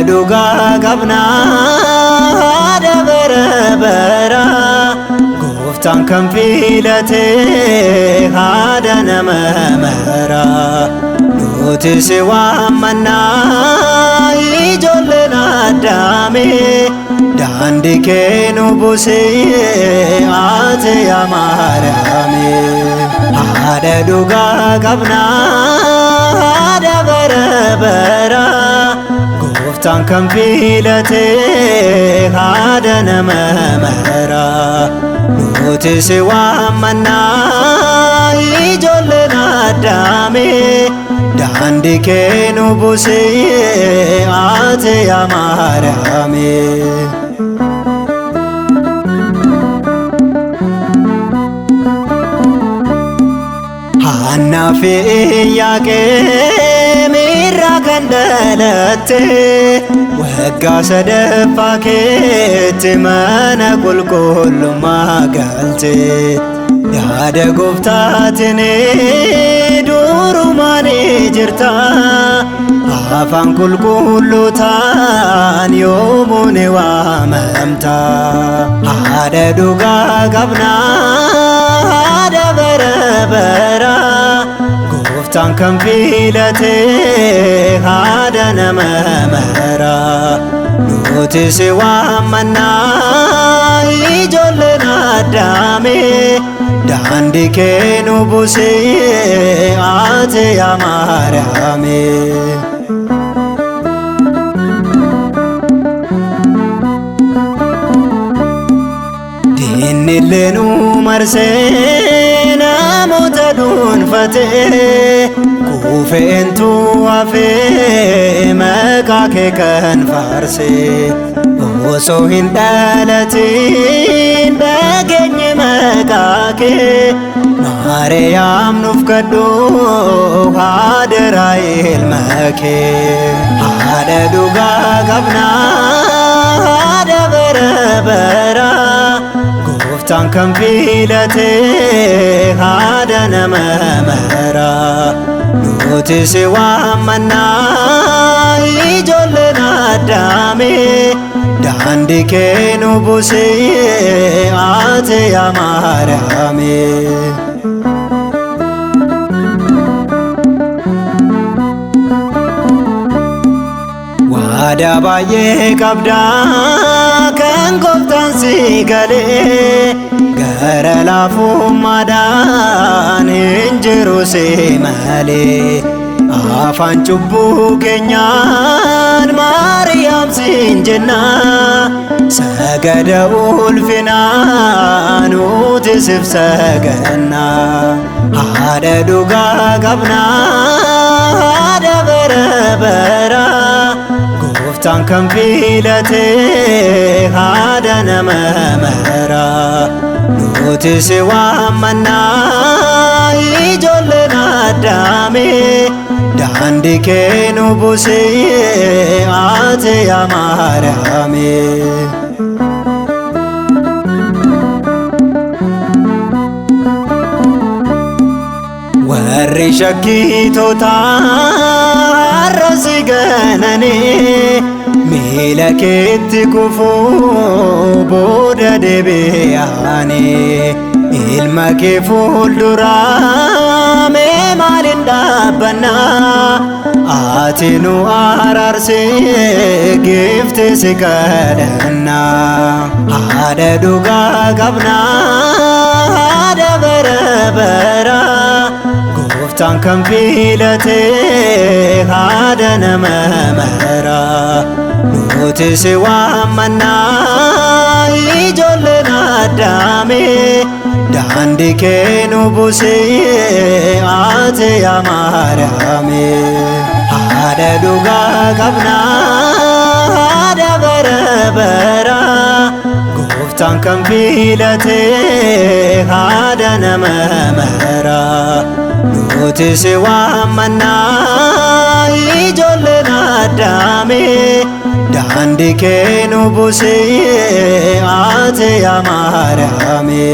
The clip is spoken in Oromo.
Dhugaa qabnaa haadha bara baraa, Gooftaan kan filate haadha nama maraa. Nuti si waammannaa, ijoolleen Addaame, daandii kee nu buusee ati yaa Maariyaame. Haadha dhugaa qabnaa haadha bara baraa, Gooftaan kan filate haadha nama maraa. Nuti si waammannaa, ijoolleen Addaame, daandii kee nu buusee ati yaa Maariyaame. Haannaa fi Iyyaaqeem irraa kan dhalatte, waggaa sadaffaa keetti mana qulqullummaa galte. Yaada Gooftaatiin durumaan jirta, afaan qulqullootaan yoomuu ni waamamta. Haadha dhugaa qabnaa haadha bara baraa, Gooftaan kan filate haadha nama maraa. Nuti si waammannaa, ijoolleen Addaame, daandii kee nu buusee ati yaa Maariyaame. Diinni nu marsee namoota dhuunfatee, kuufeentu hafee maqaa kee kan faarsee. Osoo hin dhalatin dhageenye maqaa kee, Maariyaam nuuf kadhu haadha ilma kee. Haadha dhugaa qabnaa haadha bara baraa, Gooftaan kan filate haadha nama maraa. Nuti si waammannaa, ijoolleen Addaame, daandii kee nu buusee ati yaa Maariyaame. Waadaa baay'ee qabdaa kan Gooftaan si galee, gara laafummaadhaan hin jiru si malee. Afaan cubbuu keenyaan Maariyaam siin jenna, sagada ulfinaa nuti sif saganna. Haadha dhugaa qabnaa haadha bara baraa, Gooftaan kan filate haadha nama maraa. Nuti si waammannaa, ijoolleen Addaame, daandii kee nu buusee ati yaa Maariyaame. Warri shakkitoota har'a si gananii, miila keetti kufuu booda deebi'anii. Ilma kee fuulduraa mee maaliin dhaabbannaa? Ati nu araarsee giifti si kadhannaa. Haadha dhugaa qabnaa haadha bara baraa, Gooftaan kan filate haadha nama maraa. Nuti si waammannaa, ijoolleen Addaame, daandii kee nu buusee ati yaa Maariyaame. Haadha dhugaa qabnaa haadha bara baraa, Gooftaan kan filate haadha nama maraa. Nuti si waammannaa, ijoolleen Addaame, daandii kee nu buusee ati yaa Maariyaame.